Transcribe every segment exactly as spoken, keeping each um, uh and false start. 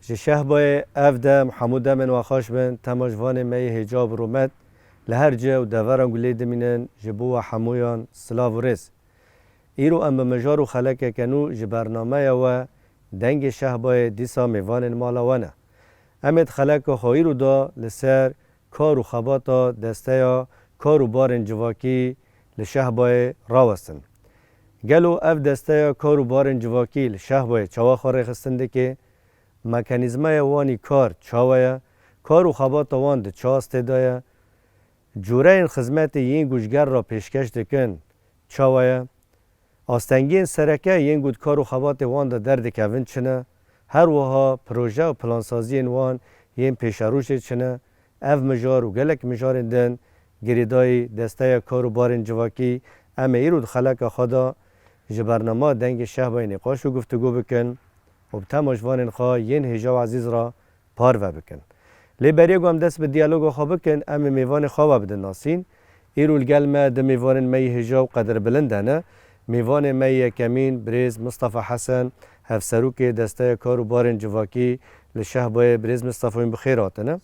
Ji Şehbayê ev dem hemû demên we xweş bin, temaşvanê me yê hêja û rûmet li her cih û deveran ku lê dimînin, ji bo we hemûyan silav û rêz. Îro em bi mijar û xelekeke nû ji bernameya we Dengê Şehbayê dîsa mêvanên mala we ne. Em ê di xeleka xwe îro de li ser kar û xebata Desteya Kar û Barên Civakî li Şehbayê rawestin. Gelo ev Desteya Kar û Barên Civakî li Şehbayê çawa xwe rêxistin dike? Mekanîzmaya wan î kar çawa ye? Kar û xebata wan di çi astê de ye? Cûreyên xizmetê yên ku ji gel re pêşkeş dikin çawa ye? Astengiyên sereke yên ku di kar û xebatê wan de derdikevin çi ne? Her wiha proje û plansaziyên wan yên pêşerojê çi ne? Ev mijar û gelek mijarên din girêdayî Desteya Kar û Barên Civakî em ê îro di xeleka xwe de ji bernama Dengê Şehbayê nîqaş û guftûgo bikin û bi temaşvanên xwe yên hêja û ezîz re parve bikin. Lê berê ku em dest bi diyaloga xwe bikin, em ê mêvanê xwe we bidin nasîn. Îro li gel me du mêvanên me yê hêja û qedirbilind hene. Mêvanê me yê yekemîn birêz Mistefa Hesen, Hevserokê Desteya Kar û Barên Civakî li Şehbayê. Birêz Mistefa, hûn bi xêr hatine.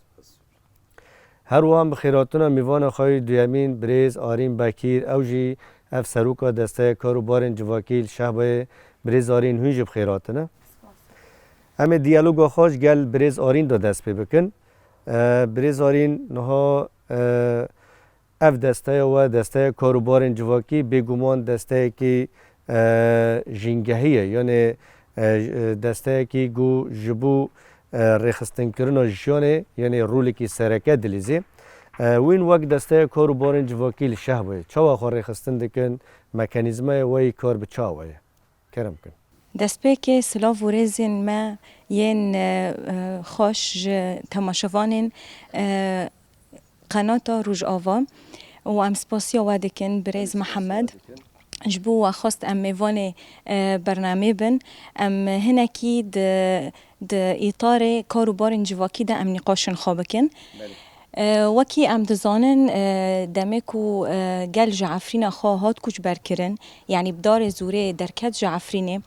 Her wiha em bi xêrhatina mêvana xwe yê duyemîn birêz Arîn Bekîr, ew jî ev seroka Desteya Kar û Barên Civakî li Şehbayê. Birêz Arîn, hûn jî bi xêr hatine. Em ê diyaloga xwe ji gel birêz Arîn de dest pê bikin. E, birêz Arîn, niha, e, ev desteya we, Desteya Kar û Barên Civakî, bêguman desteyekî, e, jîngehî ye. Yanê, e, desteyekî ku ji bo, e, rêxistinkirina jiyanê, yanê rolekî sereke dilîzê. E, wîn wek Desteya Kar û Barên Civakî li Şehbayê çawa xwe rêxistin dikin? Mekanîzmaya we yê kar bi çawa ye? Kerem kin. Destpêkê silav û rêzên me yên, e, e, xweş ji temaşevanên, e, Qenata Rojava û em spasiya we dikin, birêz Mihemed. Ji bo we xwest em mêvanê, e, bernamê bin. Em hinekî di, di îtarê kar û barên civakî de em nîqaşên xwe bikin. Belê. E, wekî em dizanin, e, demê ku, e, gel ji Efrîna xwe hat koçberkirin, yanî bi darê zûrê derket ji Efrînê,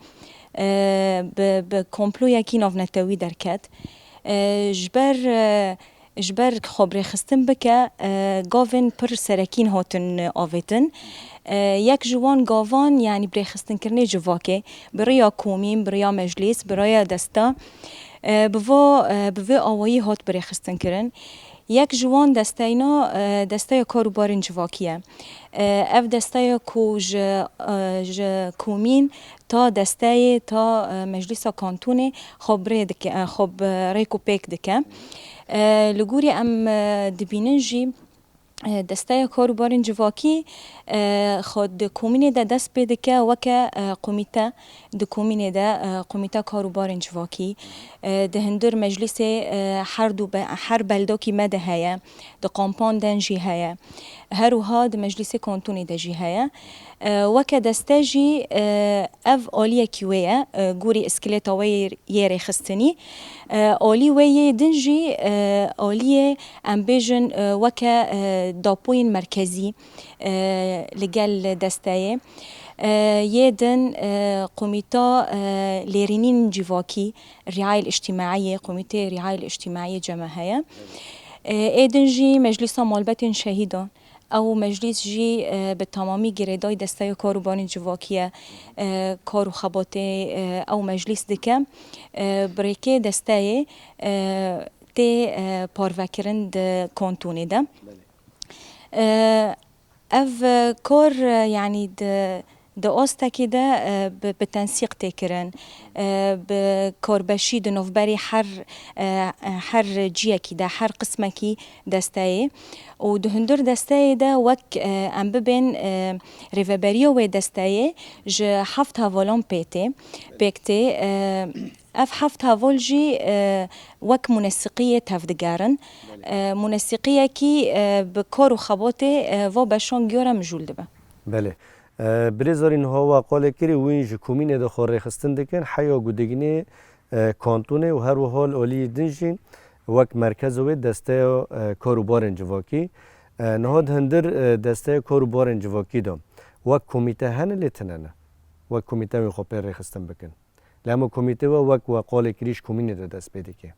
e, bi, bi komployekî navnetewî derket. E, ji ber, e, Ji ber xwe birêxistin bike, e, gavên pir serekîn hatin avêtin. E, yek ji wan gavan, yanî birêxistinkirinê civakê, bi rêya komîn, bi rêya meclîs, bi rêya desta, e, bi va, e, bi vê awayî hat birêxistinkirin. Yek ji wan desteyna, e, desteya kar û barên civakî ye. E, ev desteya ku ji, e, ji komîn ta desteyê, ta, e, meclîsa kantonê xwe bi rê dike, e, xwe bi rêk û pêk dike. E, li gorî em, e, dibînin jî, e, desteya kar û barên civakî, e, xwe di komînê de dest pê dike weke, e, komîte, di komînê de, e, komîte kar û barên civakî, e, di hundir meclîsê, e, her du be-, her beldokî me de heye, di Kampan den jî heye. Her wiha di meclîsê kantonê de jî heye. E, weke deste jî, e, ev aliyekî wê ye, e, gorî îskeleta wê yê rêxistinî. E, alî wê yê din jî, e, aliyê, em bêjin, e, weke, e, dapoyên merkezî, e, li gel desteyê. E, yê din, e, komîta, e, lêrînîn civakî, Rîayel Îctîmaiyê, Komîtê Rîayel Îctîmaiyê ceme heye. E, ê din jî Meclîsa Malbetên Şehîdan. Ew meclîs jî, e, bi temamî girêdayî desteya kar û barên civakî ye, e, kar û xebatê, e, ew meclîs dike. E, bi rêkê desteyê, e, tê, e, parvekirin di kantonê de. Belê. E, ev, e, kar, e, yanî di, Di astekê de, e, bi, bi tensîq tê kirin, e, bi karbeşî di navberê her, e, her ciyekî de, her qismekî desteyê û di hundir desteyê de wek, e, em bibên, e, rêveberiya wê desteyê ji heft hevalan pê tê, pêk tê. E, ev heft heval jî, e, wek munesîqiyê tevdigerin. E, munesîqiyekî, e, bi kar û xebatê, e, va beşan giyara mijûl dibe. Belê. E, Birêz Arîn, niha we qalê kirî, wîn ji komînê de xwe rêxistin dikin, heya ku digihînê, e, kantonê û her wiha li aliyê din jî wek merkez wê desteya, e, kar û barên civakî. E, niha di hundir, e, desteya kar û barên civakî de wek komîte hene lê tune ne. Wek komîte wê xwe pê rêxistin bikin. Lê hema komîte we wek we qalê kirî ji komînê de dest pê dike.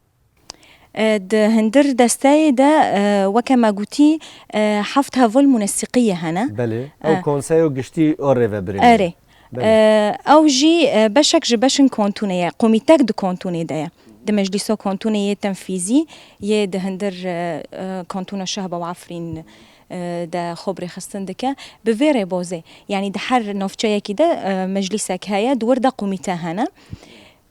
E, di hundir desteyê de, e, weke me gotî, e, heft heval munesîqiyê hene. Belê. Ew E. konseyo giştî a rêvebirê ne. Erê. Belê. E, ew jî, e, beşek ji beşên kantonê ye. Komîtek di kantonê de ye. Di meclîsa kantonê yê tenfîzî yê di hundir, e, e, kantona Şehba û Efrîn, e, de xwe bi rêxistin dike. Bi vê rêbazê, yanî di her navçeyekî de, e, meclîsek heye, di wir de komîte hene.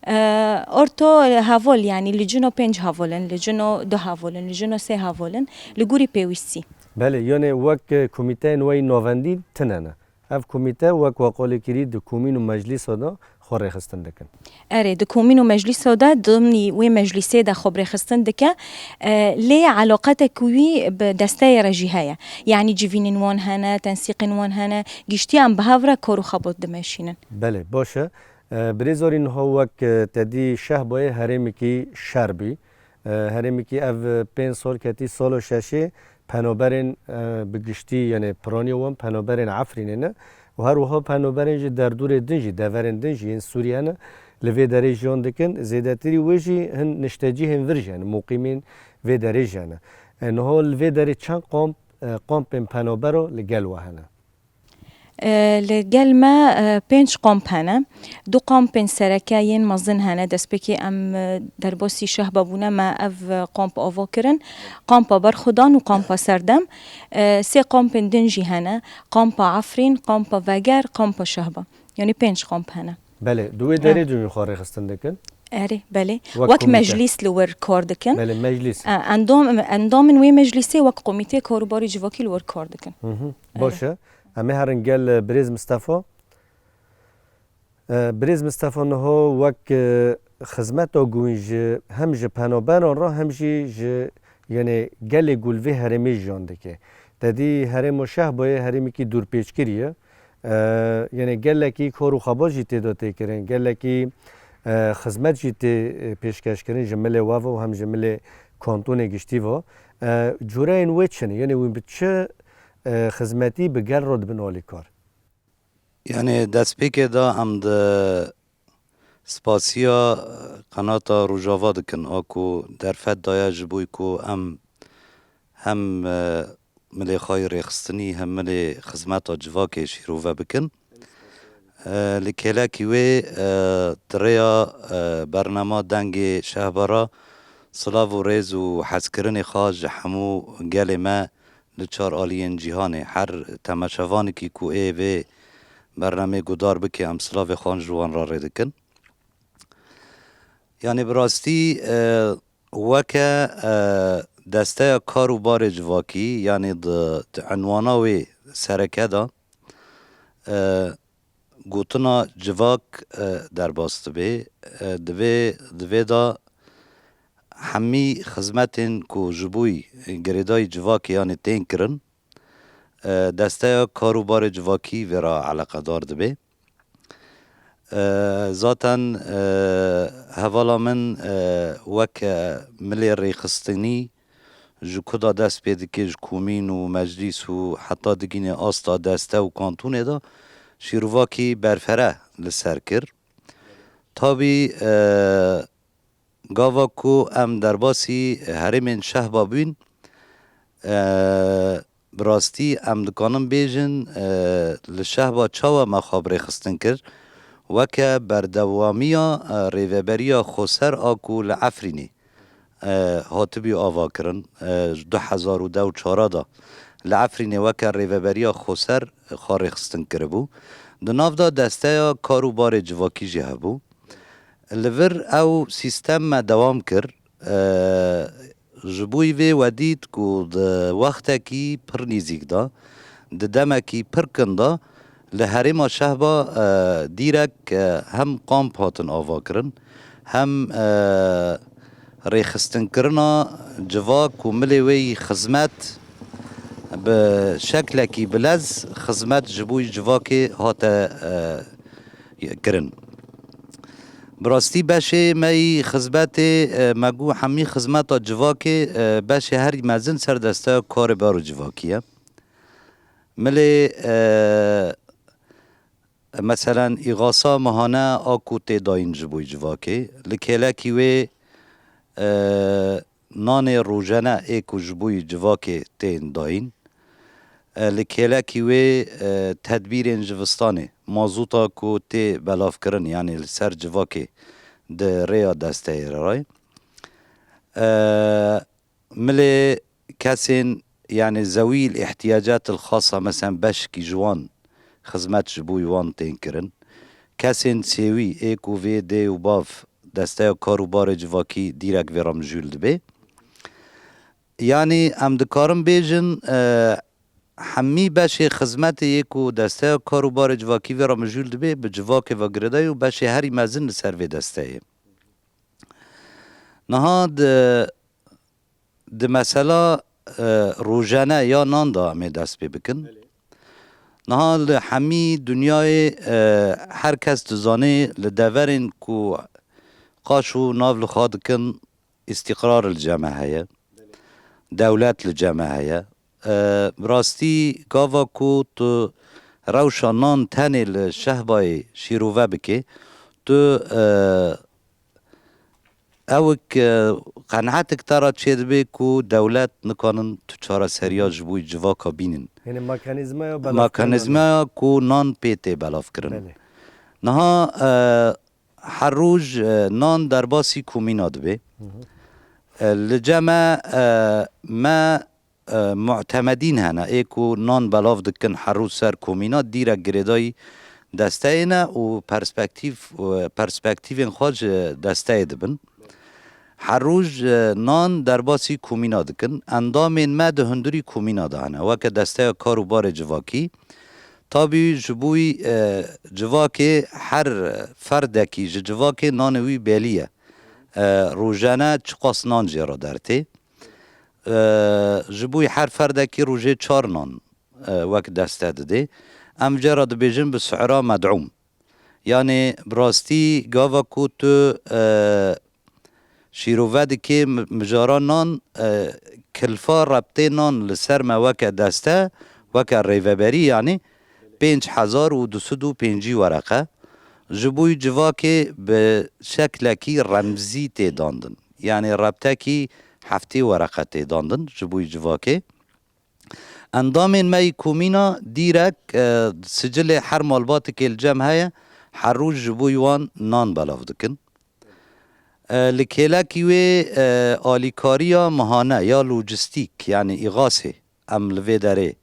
E, orto heval, yanî li cino pênc heval in, li cino du heval in, li cino sê heval in, li gorî pêwîstî. Belê, yanî wek, e, komîteyên we yî navendî tune ne. Ev komîte wek we qalê kirî di komîn û meclîsa de xwe rêxistin dikin. Erê, di komîn û meclîsa de, dimnî wê meclîsê de xwe bi rêxistin dike, e, lê eleqetek wî bi desteyê re jî heye. Yanî civînên wan hene, tensîqên wan hene, giştî em bi hev re kar û xebat dimeşînin. Belê, baş e. E, Birêz Arîn, niha wek, e, te dî Şehbayê herêmekî şer bî. E, herêmekî ev, e, pênc sal ketî sala şeşê penaberên, e, bi giştî, yanî piraniya wan penaberên Efrînê ne û her wiha penaberên ji derdorê din jî, deverên din jî yên Sûriyê ne li vê derê jiyan dikin. Zêdetirî wê jî hin niştecihên vir jî hene, muqîmên vê derê jî hene. E, niha li vê derê çend kamp, e, kampên penabera li gel we hene? E, li gel me, e, pênc kamp hene. Du kampên sereke yên mezin hene. Destpêkê em, e, derbasî Şehba bûne, me ev, e, kamp ava kirin. Kampa Berxwedan û Kampa Serdem. E, sê kampên din jî hene. Kampa Efrîn, Kampa Veger, Kampa Şehba. Yanî pênc kamp hene. Belê, di wê E. derê de hûn xwe rêxistin dikin? Erê, belê. Wek Wek komîte. meclîs li wir kar dikin. Belê, meclîs. E, endam, endamên wê meclîsê wek komîtê kar û barê civakî li wir kar dikin. Hı hı. Erê. Baş e. Em ê herin gel, e, Birêz Mistefa. E, Birêz Mistefa, niha wek, e, xizmeta ku wîn ji, hem ji penaberan re hem jî ji, yanî gelê ku li vê herêmê jiyan dike. Te dî herêma Şehbayê herêmekî dûrpêçkirî ye. E, yanî gelekî kar û xebat jî tê de tê kirin, gelekî, e, xizmet jî tê, e, pêşkeş kirin ji milê we ve û hem ji milê kantonê giştî ve. E, cureyên wê çi ne? Yanî wîn bi çi, e, xizmetî bi gel re dibin alîkar? Yanî destpêkê de em di spasiya, e, Qenata Rojava dikin, a ku derfet daye ji bo ku em hem, e, milê xwe yî rêxistinî, hem milê xizmeta civakê şîrove bikin. E, li kêlekî wê, e, di rêya, e, bernama Dengê Şehba re silav û rêz û hezkirinê xwe ji hemû gelê me li çar aliyên cîhanê, her temaşevanekî ku ê vê bernameyê guhdar bike, em silavê xwe ji wan re rê dikin. Yanî bi rastî, e, weke, e, desteya kar û barê civakî, yanî di, di enwana wê sereke de, e, gotina civak, e, derbas dibe. E, divê, divê de hemî xizmetên ku ji bo girêdayî civakê yanî tên kirin, e, desteya kar û barê civakî vê re eleqedar dibe. E, zaten, e, hevala min, e, weke milê rêxistinî ji ku da dest pê dike, ji komîn û meclîs û heta digîne asta deste û kantonê de şîrovakî berfere li ser kir. Tabî, e, gava ku em derbasî herêmên Şehba bûyn, e, bi rastî em dikanin bêjin, e, li Şehba çawa me xwe bi rêxistin kir, weke berdewamiya, e, rêveberiya xweser a ku li Efrînê, e, hatibû avakirin, e, ji du hezar û deh û çar de li Efrînê weke rêveberiya xweser xwe rêxistin kiribû. Di nav de desteya kar û barê civakî jî hebû. Li vir ew sîstem me dewam kir. E, ji bo vê we dît ku di wextekî pir nîzîk de, di demekî pir kin de, li herêma Şehba, e, dîrek, e, hem kamp hatin avakirin, hem, e, rêxistinkirina civak û milê wê yî xizmet bi şeklekî bilez xizmet ji bo civakê hate, e, kirin. Bi rastî beşê me yî xizmetê, e, me got hemî xizmeta civakê, e, beşê herî mezin ser desteya karê bar û civakî ye. Milê, e, meselen, îxasa mihane a ku tê dayîn ji bo civakê, li kêlekî wê, e, nanê rojane ê ku ji bo civakê tên dayîn, e, li kêlekî wê, e, tedbîrên jivistanê, mazûta ku tê belavkirin, yanî li ser civakê di rêya desteyê re ye. E, milê kesên, yanî zewîl îhtiyacatil xasa, meselen beşkî ji wan xizmet ji bo wan tên kirin. Kesên sêwî ê ku vê dê û bav desteya kar û barê civakî dîrek vê re mijûl dibe. Yanî em dikarin bêjin, e, hemî beşê xizmetê yê ku desteya kar û barê civakî vê re mijûl dibe, bi civakê ve girêdayî û beşê herî mezin li ser vê desteyê. Niha di, di mesela, e, rojane ya nan de em ê dest pê bikin. Belê. Niha li hemî dinyayê, e, her kes dizane li deverên ku qaş û nav li xwe dikin, îstîqrar li cem me heye, dewlet li cem me heye. E, bi rastî gava ku tu rewşa nan tenê li Şehbayê şîrove bikê, tu, e, ewik, e, qenaetik te re çêdibe ku dewlet nikanin tu çareseriya ji bo civaka bînin. Yanî mekanîzmaya belavkirina nan. Mekanîzmaya ku nan pê tê belavkirin. Belê. Niha, e, her roj, e, nan derbasî komîna dibe. Hı hı. E, li cem me, e, me, e, mu'temedîn hene, ê ku nan belav dikin her roj ser komîna, dîrek girêdayî desteyê ne û perspektîf, e, perspektîfên xwe ji desteyê dibin. Her roj, e, nan derbasî komîna dikin. Endamên me di hundirî komîna de hene, weke desteya kar û barê civakî. Tabî ji bo, e, civakê, her ferdekî ji civakê nanê wî belî ye. E, rojane çiqas nan jê re dertê. E, ji bo her ferdekî rojê çar nan, e, wek deste didê. Em jê re dibêjin bi su'ra med'ûm. Yanî bi rastî gava ku tu, e, şîrove dikê mi-, mijara nan, e, kilfa rebtê nan li ser me weke deste, weke rêveberî, yanî pênc hezar û du sed û pêncî wereqe. Ji bo civakê bi şeklekî remzî tê dandin. Yanî rebtekî heftê wereqe tê dandin ji bo civakê. Endamên me yî komîna dîrek, e, sicilê her malbatikê li cem heye, her roj ji bo wan nan belav dikin. E, li kêlekî wê, e, alîkariya mihane ya lojistîk, yanî îxasê, em li vê derê,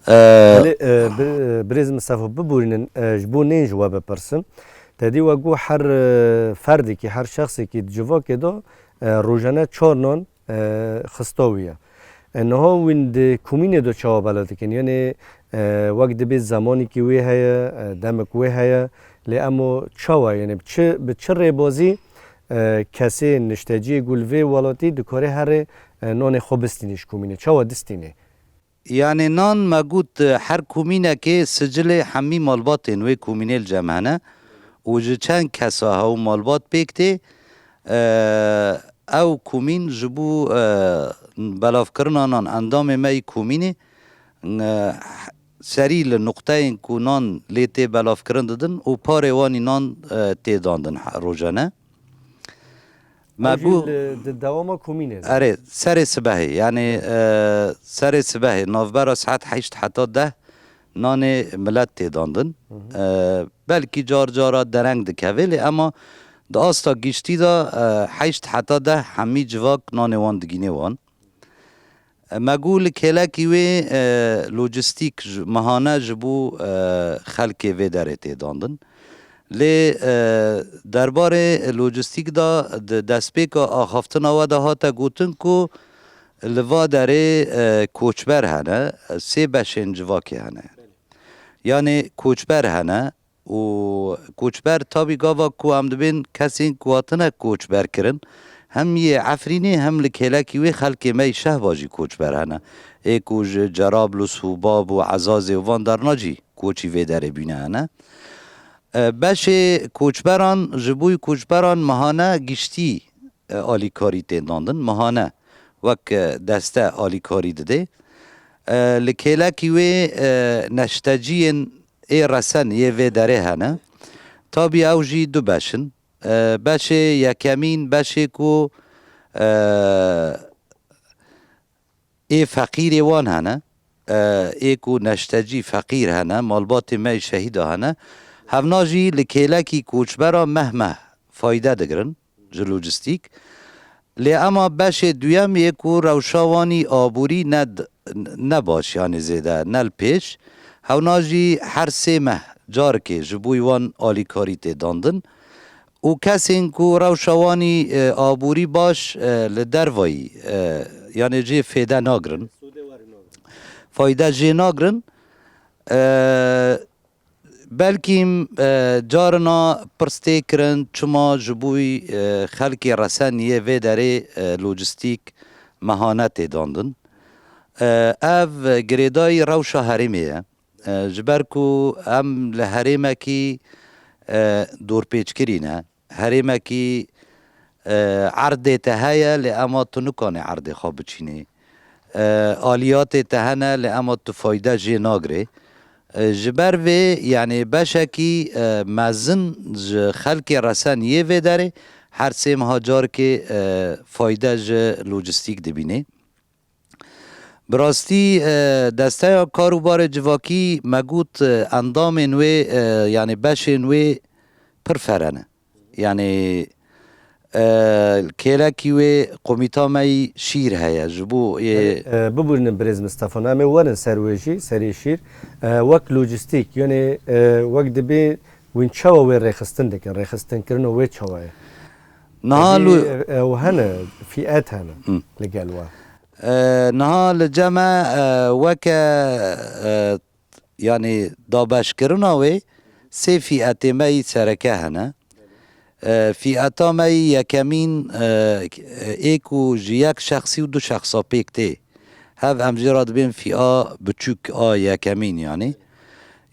e, Belê, e, bir-, e, birêz Mistefa, biborînin, e, ji bo neyên ji we bipirsin. Te dî we got her, e, ferdekî, her şexsekî di civakê de, e, rojane çar nan e, xista wî ye. E, niha wîn di komînê de çawa belav dikin? Yanî, e, wek dibê zemanîkî wê heye, e, demek wê heye, lê emo çawa, yanî bi çi, bi çi rêbazî, e, kesê nişteciyê ku li vê welatî dikare here, e, nanê xwe bistînê ji komînê? Çawa distînê? Yanî nan me got, e, her komînekê sicilê hemî malbatên wê komînê li cem hene û ji çend kesa hew malbat pêk tê, e, ew komîn ji bo, e, belavkirina nan endamê me yî komînê, e, serî li nuqteyên ku nan lê tê belavkirin didin û parê wan î nan, e, tê dandin he-, rojane. Me Ev jî got li, di dewama komînê de. Erê, serê sibehê, yanî, e, serê sibehê, navbera saet heşt heta deh nanê milet tê dandin. Hı hı. E, belkî car cara dereng dikeve, lê ema di asta giştî de, e, heşt heta deh hemî civak nanê wan digînê wan. Me got li kêlekî wê, e, lojistîk ji, mehane ji bo, e, xelkê vê derê tê dandin. Lê, e, derbarê lojistîk de di destpêka axaftina we de hate gotin ku li va derê, e, koçber hene, sê beşên civakê hene. Yanê koçber hene û koçber tabî gava ku em dibên kesên ku hatine koçber kirin, hem yê Efrînê hem li kêlekî wê xelkê me yî Şehba jî koçber hene. Ê ku ji Cerablus û Bab û Ezazê û van derna jî koçî vê derê bîne hene. E, beşê koçberan ji bo koçberan mehane giştî, e, alîkarî tên dandin. Mehane wek, e, deste alîkarî didê. E, li kêlekî wê, e, neşteciyên ê resen yê vê derê hene. Tabî ew jî du beş in. E, beşê yekemîn, beşê ku, e, ê feqîrê wan hene, e, ê ku neştecî feqîr hene, malbatê me yê şehîda hene, hevna jî li kêlekî koçbera meh meh fayde digirin ji lojistîk. Lê ema beşê duyem yê ku rewşa wanî aborî ne d-, ne baş, yanî zêde ne li pêş, hewna jî her sê meh carekê ji bo wan alîkarî tê dandin. Û kesên ku rewşa wanî, e, aborî baş, e, li dervayî, e, yanê jê fêde nagrin. Fayde jê nagrin. E, belkî, e, carina pirs tê kirin, çima ji bo, e, xelkê resen yê vê derê, e, lojistîk mehane tê dandin. E, ev girêdayî rewşa herêmê ye. E, ji ber ku em li herêmekî, e, dorpêçkirî ne, herêmekî, e, erdê te heye, lê ema tu nikanê erdê xwe biçînî. E, aliyatê te hene, lê ema tu fayde jê nagirê. E, ji ber vê, yanî beşekî, e, mezin ji xelkê resen yê vê derê her sê meha carekê, e, fayde ji lojistîk dibînê. Bi rastî, e, Desteya Kar û Barê Civakî me got, e, endamên wê, e, yanî beşên wê pir fere ne. Yanî, e, kêlekî wê komîta me yî şîr heye ji bo ê. E, e, bibûrînin birêz Mistefa, em ê werin ser wê jî, serê şîr. E, wek lojistîk, yanî, e, wek dibê wîn çawa wê rêxistin dikin, rêxistinkirina wê çawa ye? Niha Êdî, lo- e, ew hene, fîet hene Hı. li gel we. E, niha li cem me, e, weke, e, yanî dabeşkirina wê sê fîetê me yî sereke hene. E, fîeta me yî yekemîn, e, ê ku ji yek şexsî û du şexsa pêk tê. Hev em jê re dibên fîa biçûk a yekemîn yanî.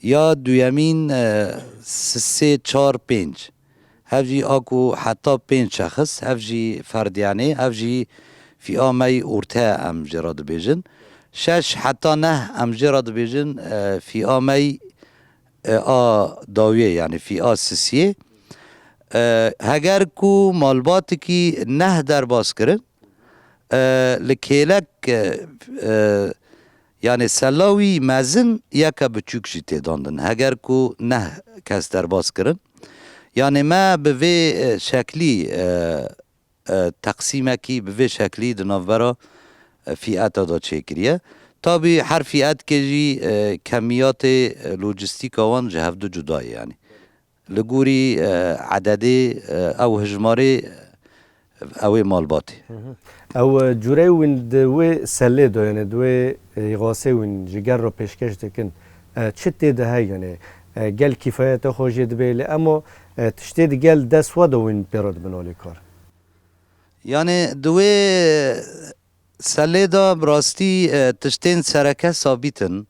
Ya duyemîn, e, s-, sê, çar, pênc. Hev jî a ku heta pênc şexis, hev jî ferdiyane, hev jî fîa me yî orte em jê re dibêjin. Şeş heta neh em jê re dibêjin, e, fîa me yî, e, a dawiyê, yanî fîa sisiyê. E, heger ku malbatekî neh derbas kirin, e, li kêlek, e, e, yanî sela wî mezin yeke biçûk jî tê dandin. Heger ku neh kes derbas kirin, yanî me bi vê, e, şeklî, e, e, teqsîmekî bi vê şeklî di navbera, e, fîeta de çêkiriye. Tabî her fîetkê jî, e, kemiyatê, e, lojistîka wan ji hevdu cuda ye yanî. Li gorî, e, ededê, e, ew hijmarê, e, ew ê malbatê. Hı hı. Ew, e, cureyê wîn di wê selê de, yanî di wê, e, îxasê wîn ji gel re pêşkeş dikin, e, çi tê de heye, yanî, e, gel kîfayeta xwe jê dibê lê ema, e, tiştê di gel dest we de wîn pê re dibin alîkar? Yanî di wê selê de bi rastî, e, tiştên sereke sabît in.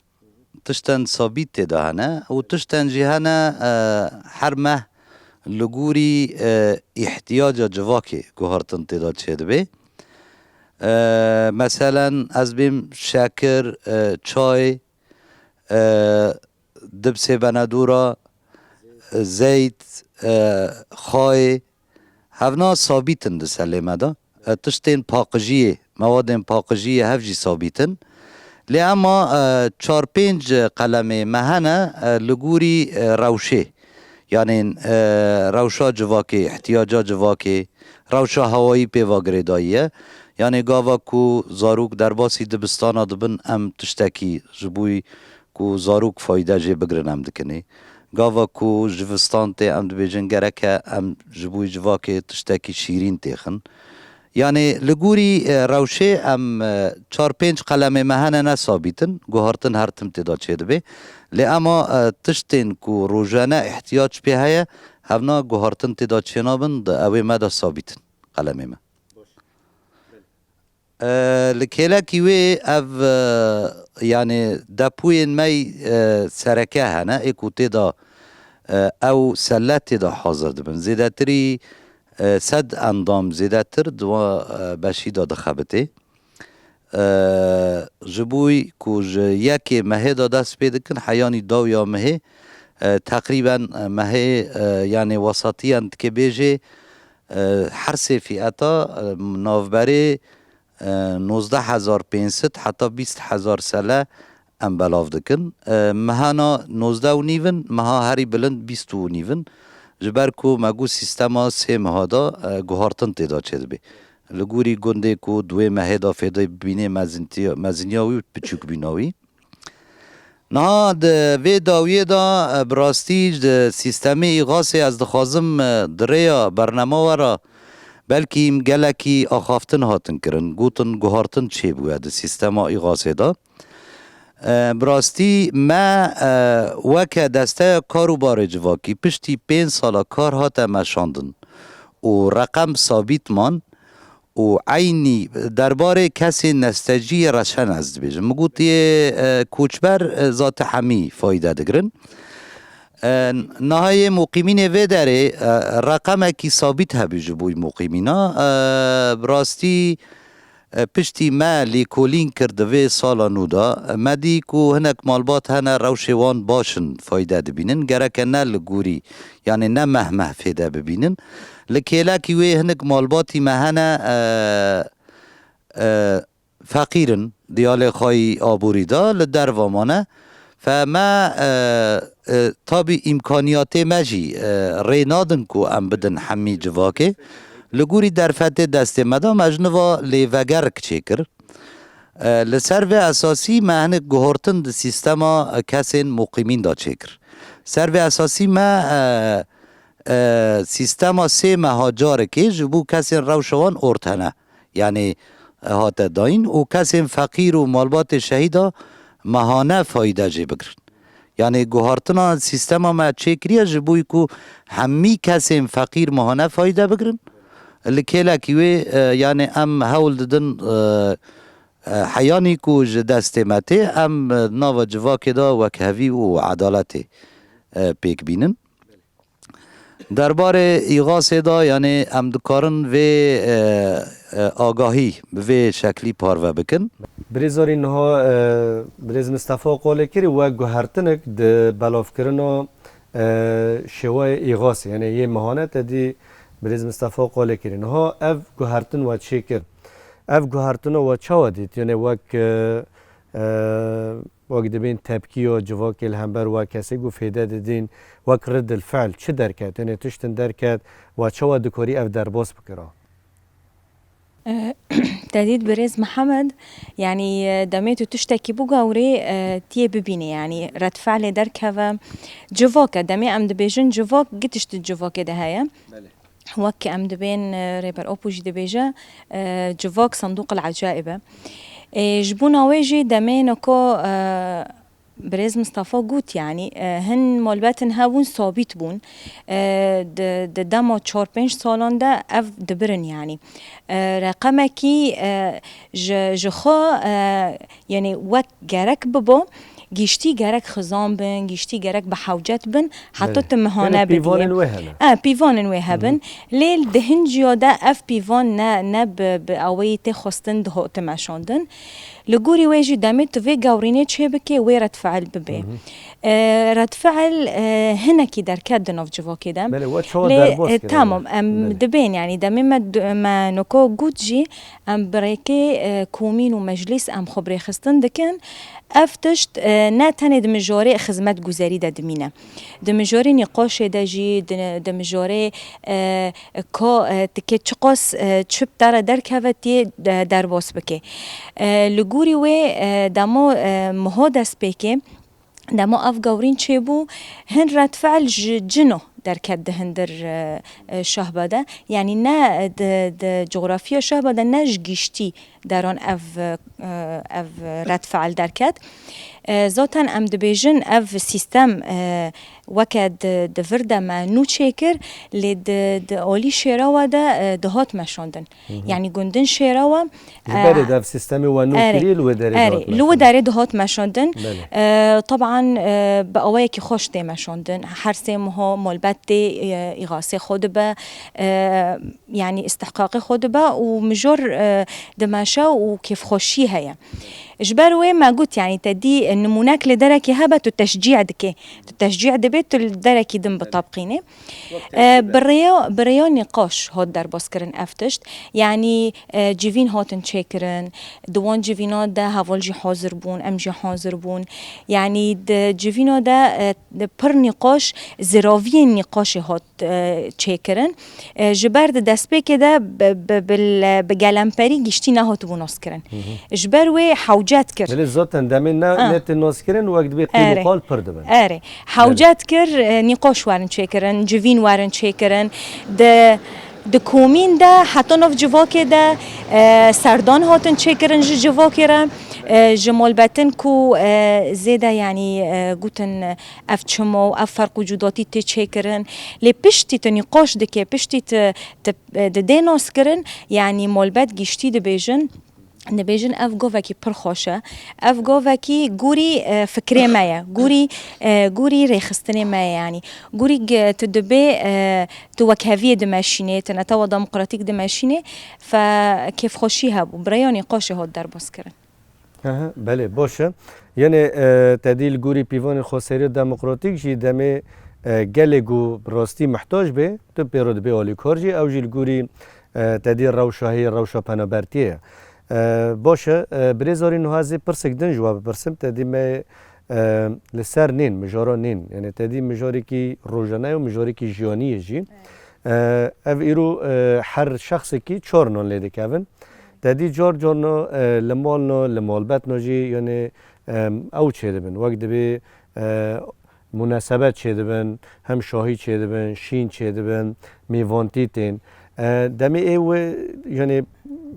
Tiştên sabît tê de hene û tiştên jî hene, e, her meh li gorî, e, îhtiyaca civakê guhartin tê de çêdibe. E, meselen, ez bêm şekir, e, çay, e, dibsê benedûra, e, zeyt, e, xayê, hevna sabît in di selê me de. E, tiştên paqijiyê, mewadên paqijiyê hev jî sabît in. Lê ema, e, çar pênc qelemê me hene, e, li gorî, e, rewşê. Yanî, e, rewşa civakê, ihtiyaca civakê, rewşa hewayî pê ve girêdayî ye. Yanê gava ku zarok derbasî dibistana dibin, em tiştekî ji bo ku zarok fayde jê bigirin em dikinê. Gava ku jivistan tê, em dibêjin gereke em ji bo civakê tiştekî şîrîn têxin. Yanê li gorî, e, rewşê em, e, çar pênc qelemê me hene ne sabît in, guhartin her tim tê de çêdibe. Lê ema, e, tiştên ku rojane îhtiyac pê heye, hevna guhartin tê de çênabin, di ew ê me de sabît in qelemê me. E, li kêlekî wê ev, e, yanê depoyên me, e, sereke hene, ê ku tê de, e, ew selle tê de hazir dibin. Zêdetirî, e, sed endam zêdetir di wa, e, beşî de dixebitê. E, ji bo ku ji yekê mehê de dest pê dikin, heyanî dawiya mehê, e, teqrîben, e, mehê, e, yanê wesatiyen dike bêjê, e, her sê fîeta, e, navberê, e, nozdeh hezar pênc sed heta bîst hezar selle em belav dikin. E, mehana nozdeh û nîv in, meha herî bilind bîst û nîv in. Ji ber ku me got sîstema sê meha de, e, guhartin tê de çêdibe. Li gorî gundê ku di wê mehê de fêdê bibînê mezintiya-, meziniya wî û biçûkbûna wî. Niha di vê dawiyê de, e, bi rastî di sîstemê îxasê ez dixwazim, e, di rêya bernama we re belkî em gelekî axaftin hatin kirin, gotin guhartin çêbûye di sîstema îxasê de. E, bi rastî me, e, weke desteya kar û barê civakî piştî pênc sala kar hate meşandin û reqem sabît man û eynî derbarê kesên nestecî reşen ez dibêjim. Min gotiye, e, koçber, e, zate hemî fayde digirin. E, niha yê muqîmînê vê derê, e, reqemekî sabît hebû ji bo muqîmîna. E, bi rastî, e, piştî me lêkolîn kir di vê sala nû de, me dî ku hinek malbat hene rewşê wan baş in, fayde dibînin. Gereke ne li gorî, yanê ne meh meh fêde bibînin. Li kêlekî wê hinek malbatî me hene, e, e, feqîr in, diyalê xwe yî aborî de li derve mane. Fe me, e, e, tabî îmkaniyatê me jî, e, rê nadin ku em bidin hemî civakê. Li gorî derfetê destê me de me ji niva lêvegerik çêkir. E, li ser vê esasî me hinek guhartin di sîstema, e, kesên muqîmîn de çêkir. Ser vê esasî me, e, e, sîstema sê meha carekê ji bo kesên rewşa wan ortene. Yanî, e, hate dayîn û kesên feqîr û malbatê şehîda mehane fayde jê bigirin. Yanî guhartina sîstema me çêkiriye ji bo ku hemî kesên feqîr mehane fayde bigirin. Li kêlekî wê, e, yanî em hewl didin, e, e, heyanî ku ji destê me tê, em, e, nava civakê de wekhevî û edaletê, e, pêk bînin. Derbarê îxasê de, yanî em dikarin vê, e, e, agahî bi vê şeklî parve bikin. Birêz Zarî, niha, e, birêz Mistefa qolê kirî wek guhertinek di belavkirina, e, şêwayê îxasê, yanî yê mehane te dî birêz Mistefa qolê kirî. Niha ev guhertin we çêkir. Ev guhertina we çawa dît? Yanî wek, e, e, wek dibên tepkiya civakê li hember we kesê ku fêde didin, wek ridil fi'l çi derket? Tenê tiştin derket, we çawa dikarî ev derbas bikira? Eh, Te dît birêz Mihemed, yanî, eh, demê tu tiştekî bigawrê, eh, tiyê bibînê, yanî redfe'lê derkeve. Civak e, demê em dibêjin civak, gi tişt di civakê de heye. Belê. Wek em dibên, e, Rêber Apo jî dibêje, e, civak sendûq el ecaib e. E, ji bona wê jî demê noko, e, birêz Mistefa got, yanî, e, hin malbetin hebûn sabît bûn. E, di, di dema çar pênc salan de ev dibirin, yanî. E, reqemekî, e, ji, ji xwe, e, Yanî wek gerek bibo, giştî gerek xizan bin, giştî gerek bi hewcet bin, heta Belê. tu mihane Yanî bidiyê. Pîvanên wê hene. E, pîvanên wê hebin. Hı hı. Lê di hin ciya de ev pîvan ne, ne bi, bi aweyî tê xwestin dihatin meşandin. Li gorî wê jî demê tu vê gewrînê çêbikê, wê redfi'l bibê. Hı hı. E, redfi'l, e, hinekî derket di nav civakê de. Belê, we çawa Lê, derbas e, kirin? Tamam, em Belê. dibên, yanî demê me du-, me noko got jî, em bi rêkê, e, komîn û meclîs em xwe bi rêxistin dikin. Ev tişt, e, E, ne tenê di mijarê xizmetguzerî de dimîne. Di mijarê nîqaşê de jî, di, di mijarê, e, ka, e, tike çiqas, e, çi bi te re derkeve tê, e, derbas bike. E, li gorî wê, e, dema, e, miha dest pê kê, dema ev gawrîn çêbû, hin redfe'l ji cino derket di hindir, e, e, Şehba de. Yanî ne di, di coxrafiya Şehba de, ne ji giştî deran ev, e, ev redfe'l derket. E, zaten em dibêjin ev sîstem, e, weke di, di vir de me nû çêkir, lê di, di alî Şêrawa de, e, dihat meşandin. Hı hı. Yanî gundin Şêrawa, Ji berê de ev sîstemê we nû kirî, li wê derê dihat meşandin. Erê, li wê derê dihat meşandin. Belê. E, teban, e, bi awayekî xweş tê meşandin. Her sê meha malbet tê, e, îxasê xwe dibe, e, yanî îstihqaqê xwe dibe û mijor, e, dimeşe û kêfxweşî heye. Ji ber wê me got, yanî te dî nimûnek li derekê hebe, tu teşcî dikê. Tu teşcî dibê, tu li derekî din bitabqînê. E, bi rêya, bi rêya nîqaş hat derbas kirin ev tişt. Yanî, e, civîn hatin çêkirin. Di wan civîna de heval jî hazir bûn, em jî hazir bûn. Yanî di civîna de, e, di pir nîqaş, ziraviyên nîqaşê hat, e, çêkirin. E, ji ber di destpêkê de bi, bi, bi, bi gelemperî giştî nehatibû naskirin. Hı hı. Ji ber wê hewcet kir. Belê zaten demê ne, Ah. ne tê naskirin, wek dibê qîm û Erê. qal pir dibin. Erê. Hewcet kir, e, nîqaş werin çêkirin, civîn werin çêkirin. Di, di komîn de, heta nav civakê de, e, serdan hatin çêkirin ji civakê re. E, ji malbetin ku, e, zêde, yanî, e, gotin, e, ev çima û ev ferq û cudatî tê çêkirin. Lê piştî tu nîqaş dike, piştî tu, tu, e, didê naskirin, yanî malbet giştî dibêjin, Dibêjin ev govekî pir xweş e. Ev govekî gorî, e, fikrê me ye. Gorî, e, gorî rêxistinê me ye yanî. Gorî ge-, tu dibê, e, tu wekheviyê dimeşînê, tu netewa demokratîk dimeşînê, fe kêfxweşî hebû. Bi rêya nîqaşê hat derbas kirin. Aha, belê, baş e. Yenê, e, te dî li gorî pîvanên xweseriya demokratîk jî demê, e, gelê ku bi rastî mihtac bê, tu pê re dibê alîkar jî, ew jî li gorî, e, te dî rewşa hê, rewşa penabertiyê ye. E, baş e, e, birêz Arîn, niha ez ê pirsek din ji we bipirsim, te dî me, e, li ser nîn, mijara nîn, yanî te dî mijarekî rojane ye û mijarekî jiyanî ye jî. Evet. E, ev îro, e, her şexsekî çar nan lê dikevin. Te dî car carna, e, li malna, li malbetna jî, yanî, e, ew çêdibin. Wek dibê, e, munasebet çêdibin, hem şahî çêdibin, şîn çêdibin, mêvantî tên. E, demê ê wê, yanî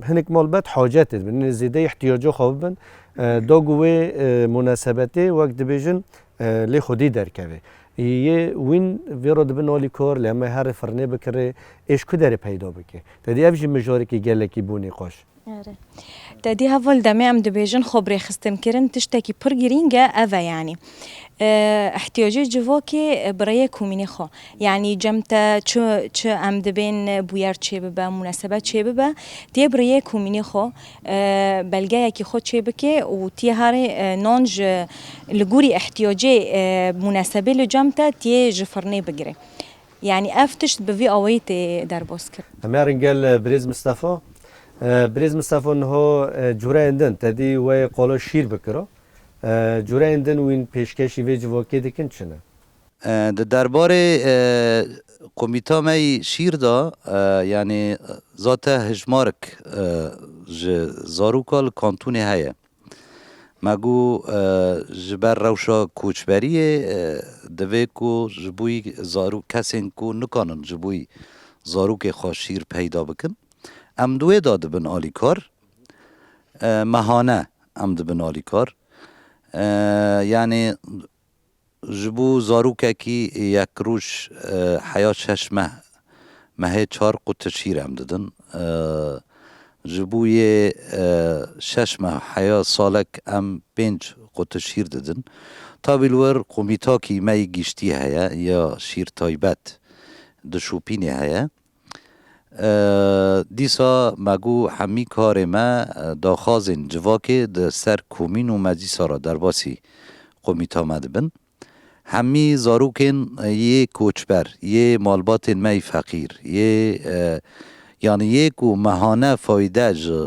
hinek malbet hacetê dibin, yanî zêde ihtiyaca xwe bibin. E, da ku wê, e, munasebetê wek dibêjin, e, lê xwedî derkeve. Yê wîn vê re dibin alîkar, lê em ê herê firnê bikirê, ê ji ku derê peyda bike? Te dî ev jî mijarekî gelekî bû nîqaş. Erê. Te dî heval demê em dibêjin xwe birêxistinkirin tiştekî pir girîng e, ev e yanî. E, ihtiyacê civakê, e, bi rêyê komînê xwe. Yanî cem te çi, çi em dibên bûyer çêbibe, munasebet çêbibe, tê bi rêyê komînê xwe, e, belgeyekî xwe çêbike û tê herê, e, nan ji li gorî ihtiyacê, e, munasebê li cem te tê ji firnê bigire. Yanî ev tişt bi vî awayî tê derbas kirin. Em herin gel, e, birêz Mistefa. E, birêz Mistefa niha, e, cureyên din, te dî wê qala şîr bikira. E, cureyên din wîn pêşkêşî vê civakê dikin çi ne? E, di derbarê, e, komîta me yî şîr de, e, yanî zate hijmarek, e, ji zaroka li kantûnê heye. Me got, e, ji ber rewşa koçberiyê, e, divê ku ji bo zarok, kesên ku nikanin ji bo zarokê xwe şîr peyda bikin, em di wê de dibin alîkar. E, mehane em dibin alîkar. E, yanî ji bo zarokekî yek roj, e, heya şeş meh, mehê çar quti şîr em didin. E, ji bo yê, e, şeş meh heya salek em pênc quti şîr didin. Tabî li wir komîtakî me yî giştî heye ya şîr taybet di şopînê heye. E, dîsa me got hemî karê me, e, daxwazên civakê di ser komîn û meclîsa re derbasî komîta me dibin. Hemî zarokên, e, yê koçber, yê malbatên me yî feqîr, yê, e, yanî yê ku mehane fayde ji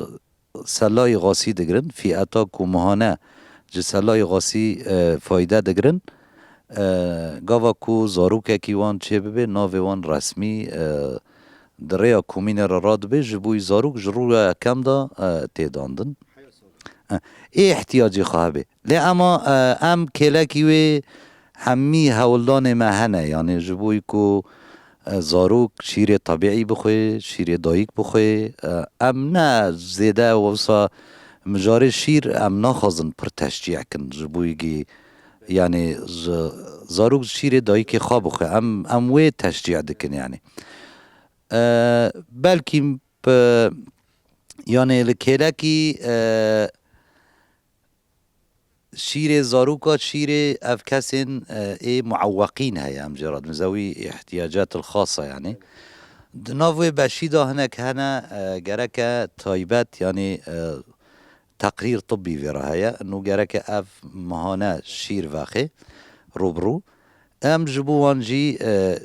selayî xasî digirin, fîeta ku mehane ji selayê xasî, e, fayde digirin. E, gava ku zarokekî wan çêbibe, navê wan resmî, e, di rêya komînê re radibe, ji bo zarok ji rûya yekem de, e, tê dandin. E, ê ihtiyacê xwe hebe. Lê ema, e, em kêlekî wê hemî hewldanê me hene, yanî ji bo ku, e, zarok şîrê tebîî bixwe, şîrê dayik bixwe. E, em ne zêde wisa mijarê şîr em naxwazin pir teşcî kin, ji bo yekî, yanî ji zarok şîrê dayikê xwe bixwe. Em, em wê teşcî dikin, yanî. E, belkî bi, yanî li kêlekî, e, şîrê zaroka, şîrê ev kesên, e, ê muewweqîn heye, em jê re dibin, zewî îhtiyacatil xasa, yanî. Di nav wê beşî de hinek hene, e, gereke taybet, yanî, e, teqrîr tibbî vê re heye. Nû gereke ev mehane şîr vexê rû bi rû. Em ji bo wan jî, e,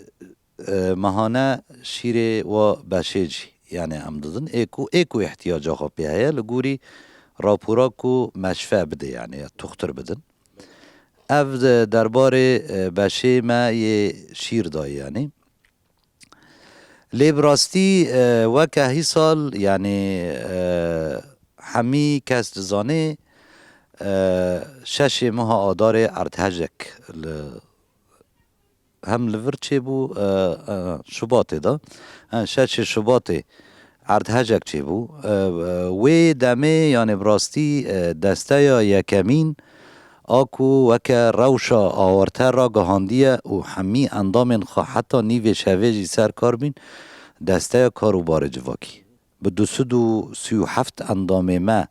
e, mehane şîrê wa beşê jî, yanî em didin. Ê ku, ê ku ihtiyaca xwe pê heye, li gorî rapora ku meşfe bide, yanî ya tuxtir bidin. Ev de derbarê, e, beşê me yê şîr dayî, yanî. Lê bi rastî, e, weke hîsal, yanî, e, hemî kes dizanê, e, şeşê meha Adarê erdhejek li hem li vir çêbû, e, e, Şubatê de, e, şeşê Şubatê erdhejek çêbû. E, e, wê demê, yanî bi rastî, e, desteya yekemîn a ku weke rewşa awarte ragihandiye û hemî endamên xwe heta nîvê şevê jî ser kar bîn, desteya kar û barê civakî. Bi du sed û sî û heft endamê me,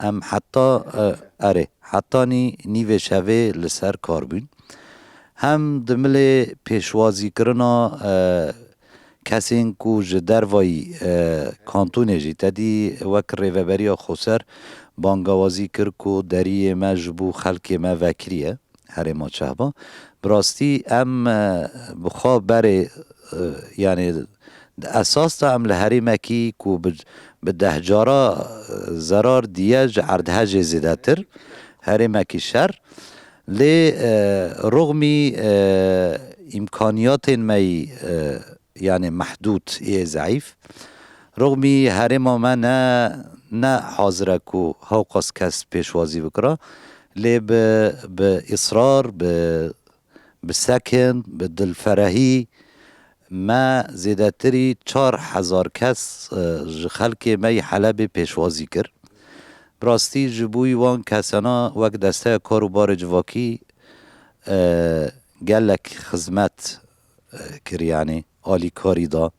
em heta, e, erê, hetanî nîvê şevê li ser kar bûn. Hem di milê pêşwazîkirina, e, kesên ku ji dervayî, e, kantonê jî, te dî wek Rêveberiya Xweser bangewazî kir ku deriyê me ji bo xelkê me vekirî ye. Herêma Şehba. Bi rastî em, e, bi xwe berê, e, yanî di esas de em li herêmekî ku bi, bi deh cara, e, zerar diye ji erdhejê zêdetir herêmekî şer. Lê, e, rixmî, e, îmkaniyatên me yî, e, yanî mehdûd ê zeîf. Rixmî herêma me ne, ne hazir e ku hewqas kes pêşwazî bikira. Lê bi, bi israr, bi, bi sekin, bi dilferehî me zêdetirî çar hezar kes, e, ji xelkê me yî Helebê pêşwazî kir. Bi rastî ji bo wan kesana wek desteya kar û barê civakî, e, gelek xizmet, e, kir, yanî alîkarî da.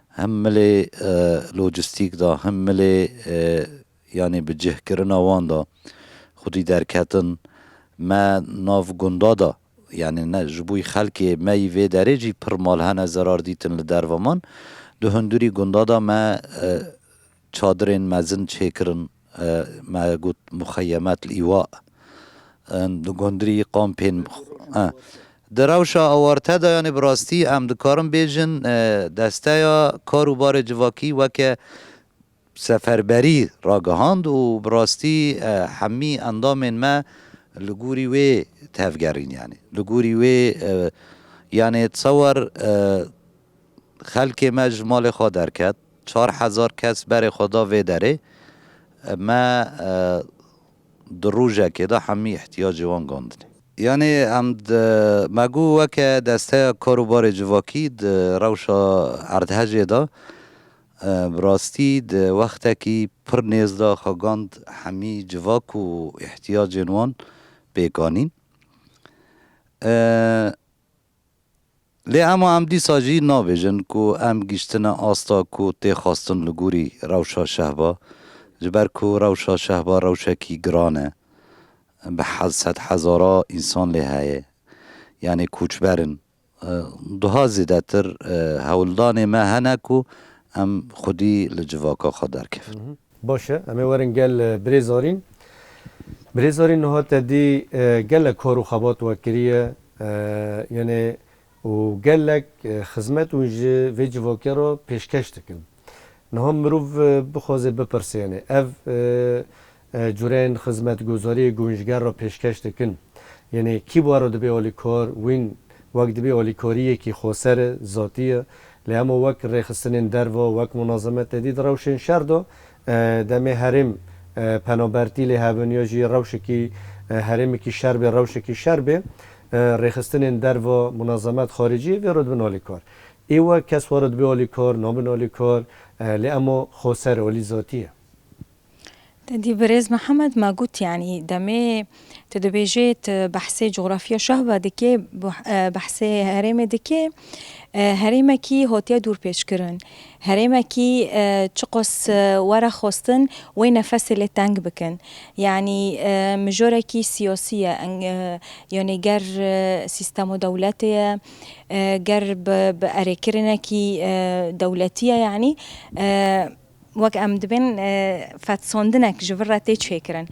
Hem milê, e, lojîstîk da, hem milê, e, yanî bi cihkirina wan da, xwedî derketin me nav gunda da, yanî ne ji bo xelkê me yî vê derê jî pir mal hene zerar dîtin li derva man. Di hundirî gunda da me, e, çadirên mezin çêkirin, e, me got muxeyemet îwa. E, di gundirî kampên, e, di rewşa awarte de, yanî bi rastî em dikarin bêjin, e, desteya kar û barê civakî weke seferberî ragihand û bi rastî, e, hemî endamên me li gorî wê tevgerîn, yanî li gorî wê, e, yanî tsewar, e, xelkê me ji malê xwe derket, çar hezar kes berê xwe da vê derê, e, me, e, di rojekê de hemî ihtiyacê wan gandinê. Yanî em di, me got weke desteya kar û barê civakî di rewşa erdhejê de, e, bi rastî di wextekî pir nêz de xwe gand hemî civak û ihtiyacên wan pêk anîn. E, Lê ema em dîsa jî nabêjin ku em gihîştine asta ku tê xwestin li gorî rewşa Şehba, ji ber ku rewşa Şehba rewşekî giran e, bi hez-, sed hezara însan lê heye, yanî koçber in. E, duha zêdetir, e, hewldanê me hene ku em xwedî li civaka xwe derkevin. Mhm. Baş e, em ê werin gel, e, Birêz Arîn. Birêz Arîn, niha te dî, e, gelek kar û xebat we kiriye, e, yanî û gelek, e, xizmet hûn ji vê civakê re pêşkeş dikin. Niha mirov, e, bixwaze bipirse, yanî ev, e, e, cureyên xizmetguzariyê gunjger re pêşkeş dikin. Yanî kî bi we re dibê alîkar, wîn wek dibê alîkariyekî xweser e, zatî ye. Lê hema wek rêxistinên derve, wek munazemet tedî di rewşên şer de, e, demê herêm, e, penabertî lê hebin ya jî rewşekî, e, herêmekî şer bê, rewşekî şer bê, e, rêxistinên derve, munazemet xaricî vê re dibin alîkar. Ê we kes we re dibê alîkar, nabin alîkar, e, lê hema xweser, alî zatî ye. Te dî birêz Mihemed me got, yanî demê tu dibêjê tu behsê coxrafiya Şehba dikê, bu-, e, behsê herêmê dikê, e, herêmekî hatiye dûrpêçkirin. Herêmekî, e, çiqas, e, were xwestin wê nefesê lê teng bikin. Yanî, e, mijorekî siyasî ye, eng-, e, yanî ger, e, sîstemo dewletê ye, e, ger bi, bi erêkirinekî, e, dewletî ye, yanî, e, wek em dibên, e, fetsandinek ji vir re tê çêkirin.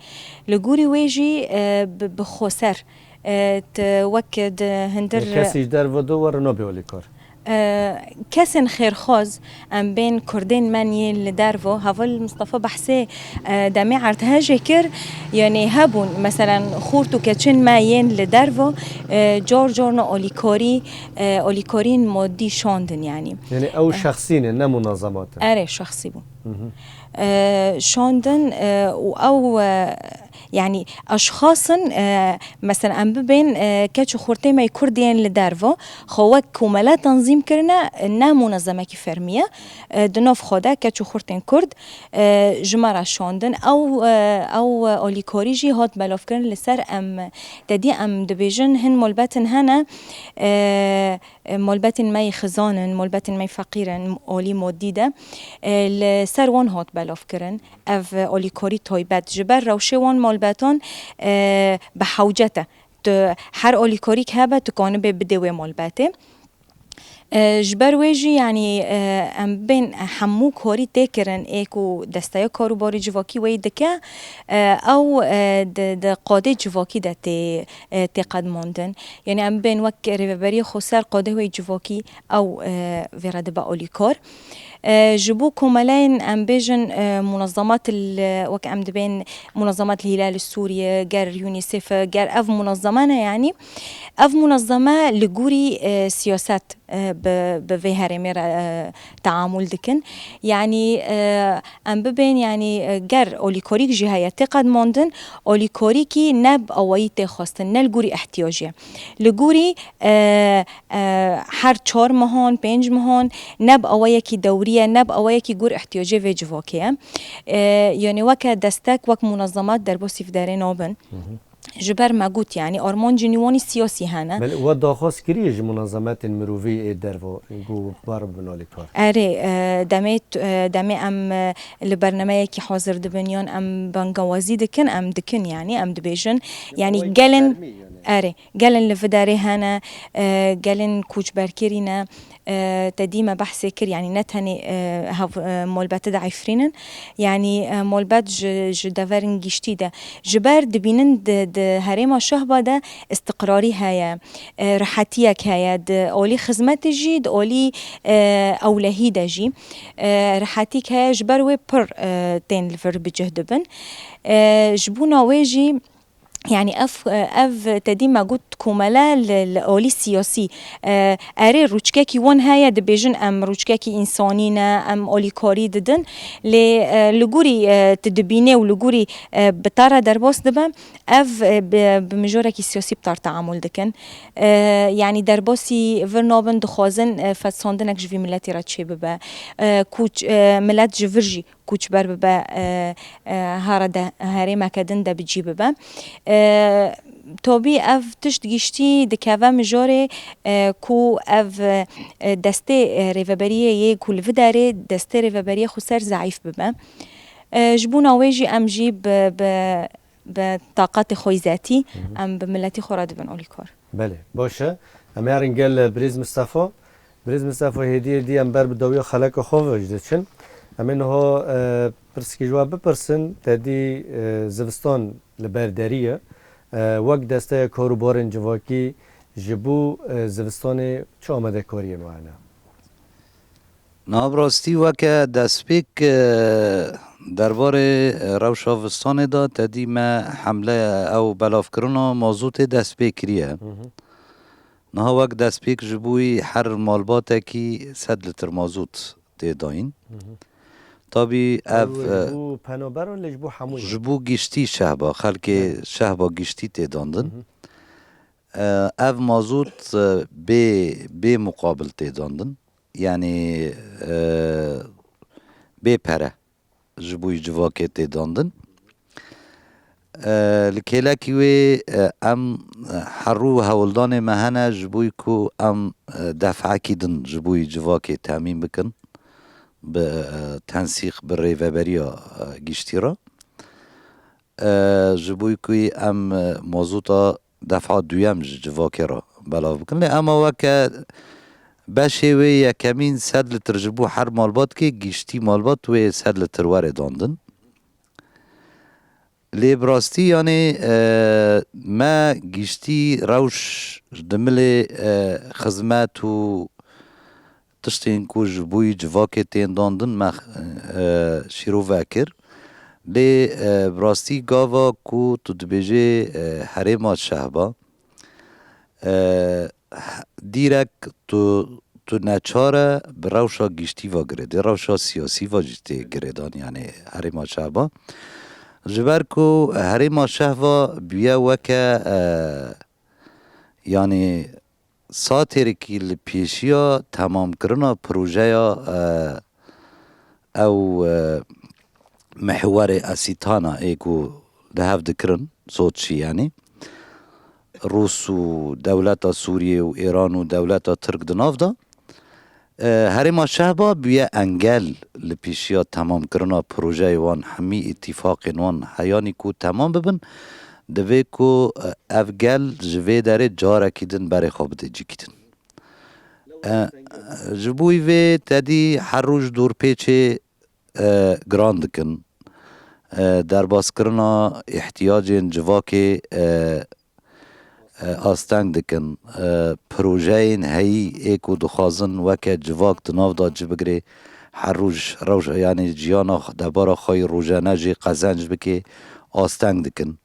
Li gorî wê jî, e, bi, bi xweser, e, tu wek di hundir Kesî ji derve de were nabê alîkar. E, kesên xêrxwaz, em bên kurdên me yên li derve, heval Mistefa behsê, e, demê erdhejê kir, yanî hebûn, meselen, xort û keçên me yên li derve, e, car carna alîkarî, e, alîkariyên madî şandin, yanî. Yanî ew şexsî ne, ne munazemat in. Erê, şexsî bûn. E, şandin, e, û ew, e, yanî eşxas in, e, mesela em bibên, e, keç û xurtê me yê Kurd yên li derve, xwe wek komele tenzîm kirine, e, ne munezemekî fermî ye. E, di nav xwe de keç û xurtên Kurd, e, ji me re şandin. Ew, e, ew, e, alîkarî jî hat belavkirin li ser em, te dî em dibêjin hin malbetin hene, e, e, malbetên me yê xizan in, malbetên me yê feqîr in, alî madî de, e, li ser wan hat belavkirin. Ev, e, alîkarî taybet. Ji ber rewşê wan malbetan, e, bi hewcet e. Tu her alîkarîk hebe, tu kanibê bidê wê malbetê. E, ji ber wê jî, yanî, e, em bên hemû karî tê kirin, ê ku Desteya Karûbarê Civakî wê dike, e, ew, e, di, di qadê civakî de tê, e, tê qedmandin. Yanî em bên wek Rêveberiya Xweser qadê wê civakî ew, e, vê re dibe alîkar. E, ji bo komeleyên, em bêjin, e, munazemat il-, wek em dibên munazemat il-Hilal Sûriye, ger UNICEF, ger ev munazeme ne, yanî ev munazeme li gorî, e, siyaset, e, bi, bi vê herêmê re, e, teamûl dikin. Yanî, e, em bibên, yanî, e, ger alîkarîk jî heye tê qedmandin, alîkarîkî ne bi awayî tê xwestin, ne li gorî ihtiyacê. Li gorî, e, e, her çar mehan, pênc mehan, ne bi awayekî dewrî ye, ne bi awayekî gor ihtiyacê vê civakê ye. E, yanî weke destek, wek munazemat derbasî vê derê nabin. Ji ber me got, yanî armancên wan î siyasî hene. Belê, we daxwaz kiriye ji munazemetên mirovî ê derve ku bar bibin alîkar? Erê, e, demê t-, e, demê em, e, li bernameyekî hazir dibin yan em bangawazî dikin, em dikin, yanî em dibêjin. Yanî gelin, erê, gelin li vê derê hene, e, gelin koçberkirî ne, e, te dî me behsê kir, yanî ne tenê, e, hev-, e, malbetê de Efrîn in, yanî, e, malbet ji, ji deverên giştî de. Ji ber dibînin di, di herêma Şehba de îstiqrarî heye, e, rihetiyek heye, di alî xizmetê jî, di alî, e, ewlehî de jî, e, rihetîk heye, ji ber wê pir, e, tên li vir bi cih dibin. E, ji bona wê jî, yanî ev, ev te dî me got komele li, li alî siyasî, e, erê rûçkekî wan heye, dibêjin em rûçkekî însanî ne, em alîkarî didin. Lê, e, li gorî, e, tu dibînê û li gorî, e, bi te re derbas dibe, ev, e, bi, bi mijorekî siyasî bi te re teamûl dikin. E, yanî derbasî vir nabin, dixwazin, e, fetsandinek ji vî miletî re çêbibe. E, koç, e, milet ji vir jî koçber bibe, e, e, here de, herêmeke din de bi cî bibe. E, tabî ev tişt giştî dikeve mijarê, e, ku ev, e, destê, e, rêveberiyê yê ku li vê derê destê rêveberiyê xweser zeîf bibe. E, ji bona wê jî em jî bi, bi, bi taqatê xwe yî zetî, Hı hı. em bi miletî xwe re dibin alîkar. Belê, baş e. Em ê herin gel, e, birêz Mistefa. Birêz Mistefa, hêdî hêdî em ber bi dawiya xeleka xwe ve jî diçin. Em ê niha, e, pirsikî ji we bipirsin, te dî, e, zivistan li ber derî ye. E, wek desteya kar û barên civakî ji bo, e, zivistanê çi amadekariyên we hene? Niha bi rastî weke destpêk, e, derbarê, e, rewşa vistanê de tedî me hemle ew belavkirina mazûtê dest pê kiriye. Niha wek destpêk ji bo her malbatekî sed litir mazût tê dayîn. Tabî ev, Ew e, ji bo penaberan lê ji bo hemû ye. Ji bo giştî şehba, xelkê Belê. Şehba giştî tê dandin. E, ev mazût, e, bê, bê muqabil tê dandin. Yanî, e, bê pere ji bo civakê tê dandin. E, li kêlekî wê, e, em, e, her rû hewldanê me hene ji bo ku em, e, defekî din ji bo civakê temîn bikin bi, e, tensîq, bi rêveberiya, e, giştî re. E, ji bo ku em, e, mazûta defa duyem ji civakê re belav bikin. Lê ema weke beşê wê yekemîn sed litir ji bo her malbatkê giştî malbat wê sed litir were dandin. Lê bi rastî, yanî, e, me giştî rewş di milê, e, xizmet û tiştên ku ji bo civakê tên dandin me, e, şîrove kir. Lê, e, bi rastî gava ku tu dibêjê, e, herêma şehba, e, dîrek tu, tu neçar e bi rewşa giştî ve girêdî, rewşa siyasî ve jî tê girêdan, yanî herêma şehba. Ji ber ku herêma şehba bûye weke, e, yanî satêrekî li pêşiya temamkirina projeya, e, ew, e, mihwerê Esîtana ê ku di hev dikirin, Soçî yanî, Rûs û dewleta Sûriyê û Êran û dewleta Tirk di nav de. E, herêma şehba bûye engel li pêşiya temamkirina projeyê wan, hemî îtîfaqên wan heyanî ku temam bibin, divê ku, e, ev gel ji vê derê carekî din berê xwe bide cîkî din. E, ji bo vê tedî her roj dorpêçê, e, giran dikin. E, derbaskirina îhtiyacên civakê, e, e, asteng dikin. E, projeyên heyî ê ku dixwazin weke civak di nav de cî bigirê, her roj, rewş, yanî jiyana xwe, debara xwe yî rojane jê qezenc bikê, asteng dikin.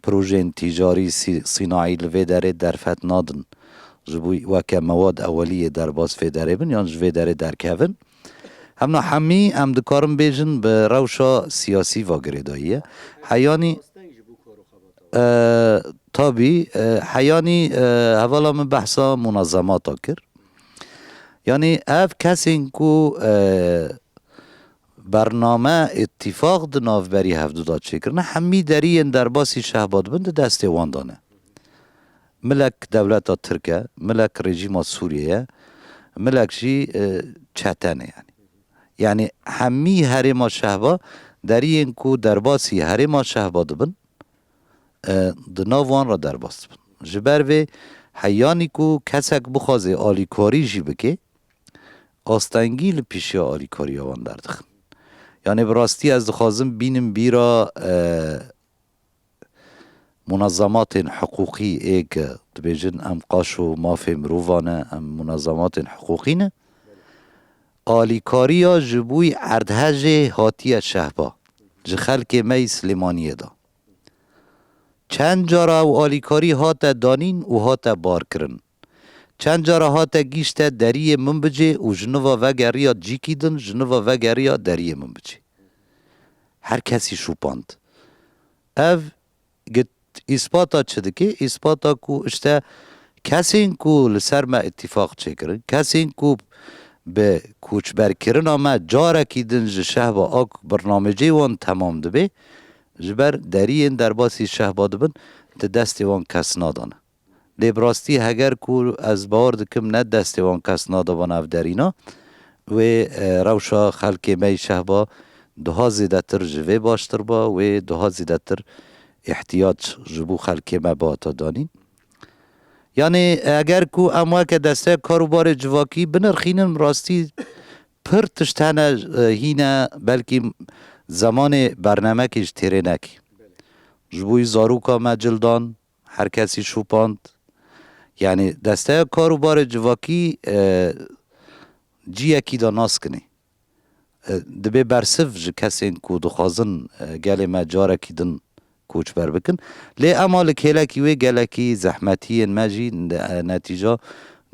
Projeyên tîcarî, sî-, sînaî li vê derê derfet nadin. Ji bo weke mewad ewelî yê derbas vê derê bin yan ji vê derê derkevin. Hemna hemî em dikarin bêjin bi rewşa siyasî ve girêdayî ye. Heyanî, e, tabî, e, heyanî, e, hevala min behsa munezemata kir. Yanî ev kesên ku, e, bername, îtîfaq di navberî hevdu de çêkirine, hemî deriyên derbasî şehba dibin di destê wan de ne. Milek dewleta Tirk e, milek rejîma Sûriyê ye, milek jî, e, çete ne yanî. Yanî hemî herêma şehba deriyên ku derbasî herêma şehba dibin, e, di nav wan re derbas dibin. Ji ber vê heyanî ku kesek bixwaze alîkarî jî bike, astengî li pêşiya alîkariya wan derdixin. Yanî bi rastî ez dixwazim bînim bîra, e, munezematên hiqûqî ê ku dibêjin em qaşo mafê mirovan e, em munezematên hiqûqî ne. Alîkariya ji bo erdhejê hatiye şehba, ji xelkê me yî Silêmaniyê de. Çend cara ew alîkarî hate danîn û hate barkirin. Çend cara hate gîşte deriyê Minbicê û ji niva vegeriya cîkî din, ji niva vegeriya deriyê Minbicê. Her kesî şûpand. Ev git îspata çi dike? Îspata ku işte kesên ku li ser me îtîfaq çêkirin, kesên ku bi koçberkirina me carekî din ji şehba ak birnamecê wan temam dibe, ji ber deriyên derbasî şehba dibin, di destê wan kes nadane. Lê bi rastî heger ku ez bawer dikim ne destê wan kes nade van ev derîna, wê, e, rewşa xelkê me yî şehba daha zêdetir ji vê baştir ba, wê daha zêdetir îhtiyac ji bo xelkê me bihata danîn. Yanî eger ku em weke desteya kar û barê civakî binirxînin, rastî pir tişt hene, e, hîne belkî zemanê bernamekî ji têrê nekî. Ji bo yî zaroka me cildan, her kesî şûpand. Yanî desteya kar û barê civakî, e, ciyekî de naskinê. E, dibê bersiv ji kesên ku dixwazin, e, gelê me carekî din koçber bikin. Lê ema li kêlekî wê gelekî zehmetiyên me jî ne-, e, netîca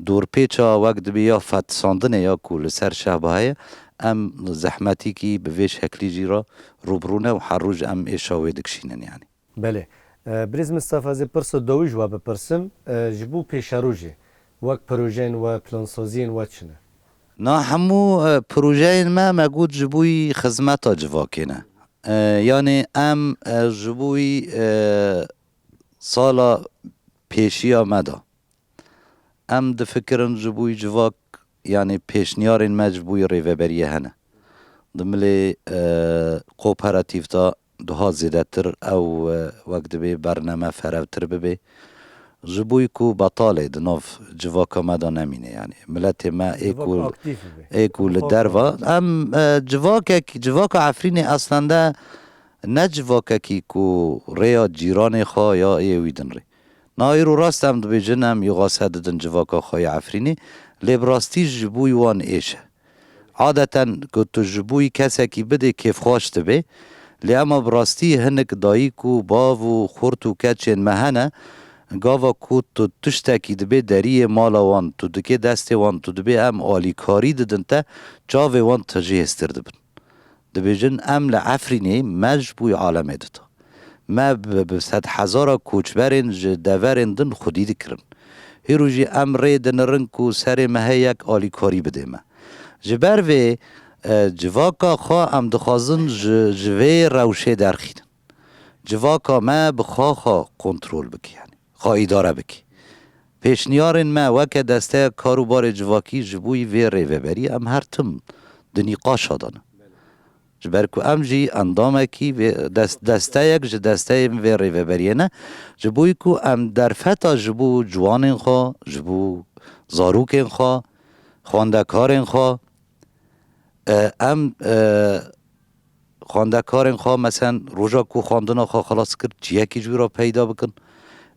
dorpêça wek dibê ya fetisandinê ya ku li ser şehba heye, em zehmetîkî bi vê şeklî jî re rûbirû ne û her roj em êşa wê dikişînin yanî. Belê. E, Birêz Mistefa, ez ê pirsa dawî ji we bipirsim, e, ji bo pêşerojê, wek projeyên we, plansaziyên we çi ne? Na hemû, e, projeyên me, me got ji bo yî xizmeta civakê ne. E, yanî em, e, ji bo yî, e, sala pêşiya me de. Em difikirin ji bo yî civak, yanî pêşniyarên me ji bo yî rêveberiyê hene. Di milê, e, kooperatîf de daha zêdetir ew, e, wek dibê berneme ferevtir bibe. Ji bo yî ku betalê di nav civaka me de nemîne, yanî miletê me ê Civak ku, aktîf bibe. Ê ku li Xwe derva, aktîf. Em, e, civakek, civaka Efrînê eslende ne civakekî ku rêya cîranê xwe ya ê wî din rê. Na îro rast em dibêjin, em îxase didin civaka xwe ya Efrînê, lê bi rastî ji bo yî wan êş e. Adeten ku tu ji bo yî kesekî bidê kêfxweş dibe, lê ema bi rastî hinek dayik û bav û xurt û keçên me hene, gava ku tu tiştekî dibê deriyê mala wan, tu dikê destê wan, tu dibê em alîkarî didin te, çavê wan tijî hêstir dibin. Dibêjin, em li Efrînê me ji bo yî alemê dida. Me bi, bi sedhezara koçberên ji deverên din xwedî dikirin. Hîro jî em rê dinirin ku serê me heye yek alîkarî bidê me. Ji ber vê, e, civaka xwe em dixwazin ji, ji vê rewşê derxînin. Civaka me bi xwe xwe kontrol bike, yanî xwe îdare bike. Pêşniyarên me weke desteya kar û barê civakî ji bo yî vê rêveberî em her tim di nîqaşa de ne. Ji ber ku em jî endamekî vê dest-, desteyek ji desteyên vê rêveberiyê ne, ji bo yî ku em derfeta ji bo ciwanên xwe, ji bo zarokên xwe, xwendekarên xwe, e, em, e, xwendekarên xwe, mesen, roja ku xwendina xwe xilas kir, çiyekî ji wî re peyda bikin.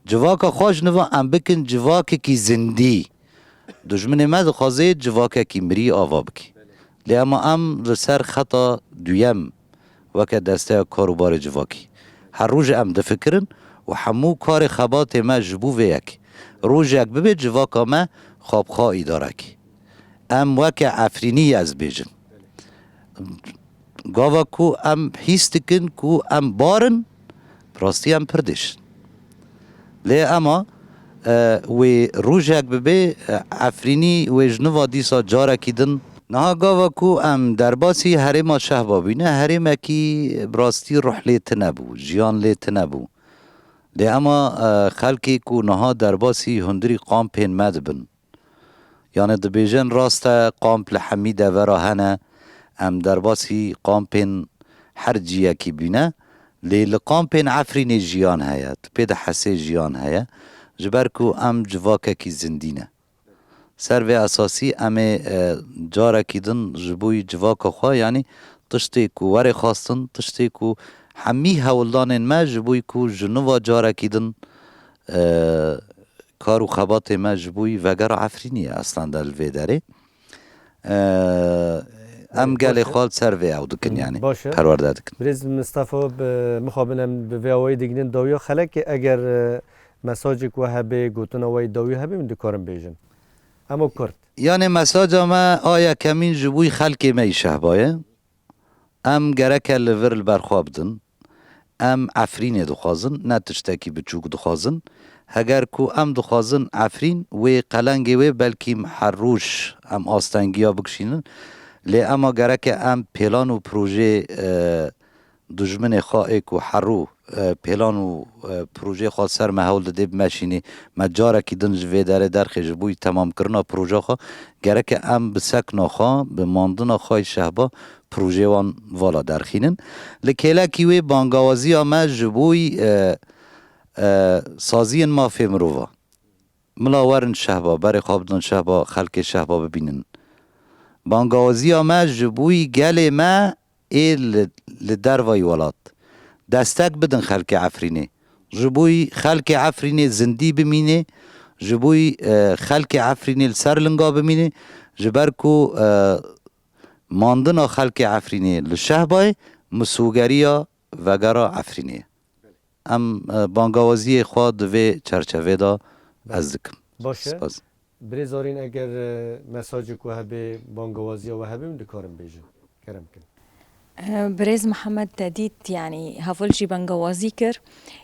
Civaka xwe ji nû ve em bikin civakekî zindî. Dijminê me dixwaze civakekî mirî ava bike. Lê ema em li ser xeta duyem weke desteya kar û barê civakî. Her roj em difikirin û hemû karê xebatê me ji bo vê yekê. Rojek bibe civaka me xwe bi xwe îdare ke. Em weke Efrînî, ez bêjim. Gava ku em hîs dikin ku em bar in, bi rastî em pir dêş in. Lê ema, e, wê rojek bibe, e, Efrînî wê ji nû ve dîsa carekî din. Niha gava ku em derbasî herêma Şehba bûne, herêmekî bi rastî ruh lê tune bû, jiyan lê tune bû. Lê ema, e, xelkê ku niha derbasî hundirî kampên me dibin, Yanî dibêjin rast e, kamp li hemî devera hene, em derbasî kampên her ciyekî bîne, lê li kampên Efrînê jiyan heye, tu pê dihesê jiyan heye, ji ber ku em civakekî zindî ne. Ser vê esasî em ê, e, carekî din ji bo yî civaka xwe, yanî tiştê ku were xwestin, tiştê ku hemî hewldanên me ji bo yî ku ji nû ve carekî din, e, kar û xebatê me ji bo yî vegera Efrînê ye, eslenda li vê derê. Ee, em Ee, gelê baş e. xwe li ser vê ew dikin, Hmm, yanî baş e. perwerde dikin. Birêz Mistefa, bi, mixabin em bi vê awayî digihînin dawiya xelkê, eger, e, mesajek we hebe, gotina we yê dawî hebe, min dikarin bêjin. Ema kurt. Yanî mesaja me a yekemîn ji bo yî xelkê me yî Şehba ye. Em gereke li vir li ber xwe bidin. Em Efrînê dixwazin, ne tiştekî biçûk dixwazin. Heger ku em dixwazin Efrîn wê qelengê wê belkî her roj em astengiya bikişînin. Lê ema gereke em pêlan û projê, e, dijminê xwe ê ku herû, e, pêlan û, e, projeyê xwe ser me hewl didê bimeşînê, me carekî din ji vê derê derxê ji bo yî temamkirina proja xwe, gereke em bi sekna xwe, bi mandina xwe yî Şehba projeyê wan vala derxînin. Li kêlekî wê bangawaziya me ji bo yî, e, e, saziyên mafê mirova. Mila werin Şehba, berê xwe bidin Şehba, xelkê Şehba bibînin. Bangawaziya me ji bo yî gelê me ê li, li dervayî welat. Destek bidin xelkê Efrînê. Ji bo yî xelkê Efrînê zindî bimînê, ji bo yî, e, xelkê Efrînê li ser linga bimînê, Ji ber ku, e, mandina xelkê Efrînê li Şehbayê misûgeriya vegera Efrînê ye. Em, e, bangawaziyê xwe di vê çerçevê de ez dikim. Baş e. Spas. Birêz Arîn, eger, e, mesajê ku hebe, bangawaziya we hebe, hûn dikarin bêjin. Kerem kin. E, Birêz Mihemed te dît, yanî heval jî bangawazî kir.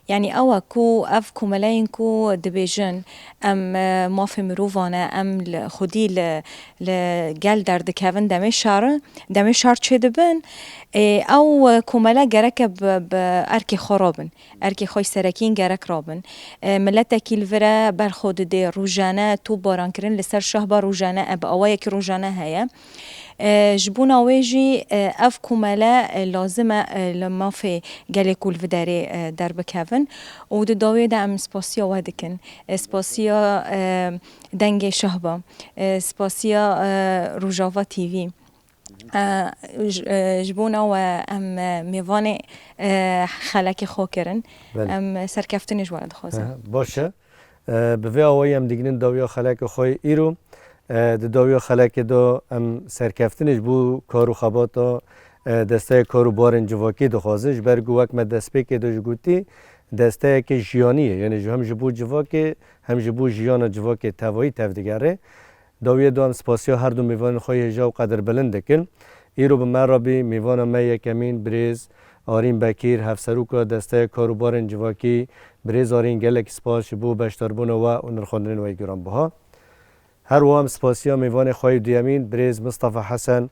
Yanî ew e ku ev komeleyên ku dibêjin, em, e, mafê mirovan e, em li xwedî li, li gel derdikevin demê şer, demê şer çêdibin. E, ew, e, komele gereke bi, bi erkê xwe rabin. Erkê xwe yî serekîn gerek rabin. E, miletekî li vir e berxwe dide, rojane topbaran kirin li ser Şehba rojane e, bi awayekî rojane heye. E, ji bona wê jî, e, ev komele, e, lazim e, e, li mafê gelê ku li vê derê, e, derbikevin. Û di dawiyê de em spasiya we dikin. E, spasiya, e, Dengê Şehba. E, spasiya, e, Rojava T V. E, ji, e, ji bona we em, e, mêvanê, e, xelekê xwe kirin. Belê. Em serkeftinê ji we re dixwazin. Aha, baş e. E, bi vê awayî em digihînin dawiya xelekê xwe yê îro. E, di dawiya xelekê de em serkeftinê ji bo kar û xebata, e, Desteya Kar û Barên Civakî dixwazin. Ji ber ku wek me destpêkê de jî gotî, desteyeke jiyanî ye. Yanî ji, hem ji bo civakê, hem ji bo jiyana civakê tevayî tevdigere. Dawiyê de em spasiya her du mêvanên xwe yê hêja û qedirbilind dikin. Îro bi me re bî mêvana me yekemîn birêz Arîn Bekîr, Hevseroka Desteya Kar û Barên Civakî. Birêz Arîn, gelek spas ji bo beşdarbûna we û nirxandinên we yê giranbiha. Her wiha em spasiya mêvanê xwe yê duyemîn, birêz Mistefa Hesen,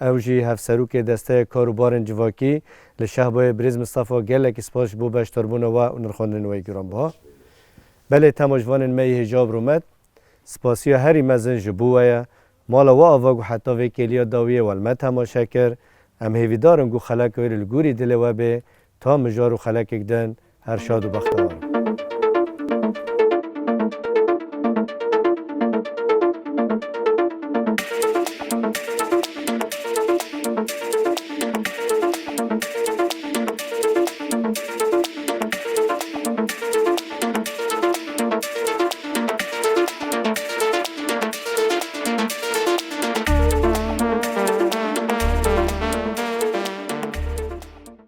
ew jî Hevserokê Desteya Kar û Barên Civakî li Şehbayê. Birêz Mistefa, gelek spas ji bo beşdarbûna we û nirxandinên we yê giranbiha. Belê, temaşvanên me yê hêja û rûmet, spasiya herî mezin ji bo we ye. Mala we ava ku heta vê kêliya dawiyê we li me temaşe kir. Em hêvîdar in ku xeleka wê li gorî dilê we bê. Ta mijar û xelekek din, her şad û bextewar.